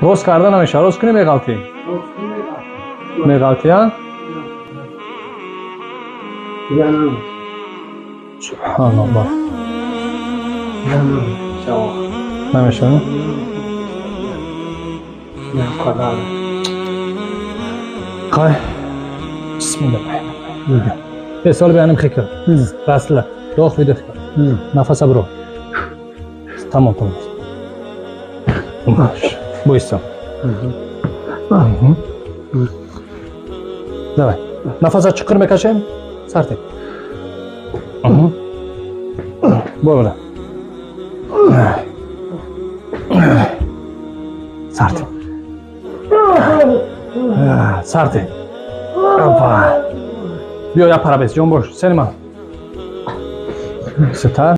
Рост карда намешавад. Рост кунӣ, меғалтӣ. Меғалтӣ, а? Субҳаналлоҳ. Намешавад? Хай. Бисмиллаҳ. Сол бияним хикр. Расла. Вдох, выдох. Нафаса бро. Тамом, тамом. Бойся. Давай. Нафаса чуқур мекашем. Сарте. Бо. Сарте. Сарте. Опа. Биё, я парабес, ҷон бош. Сени ман. Сета.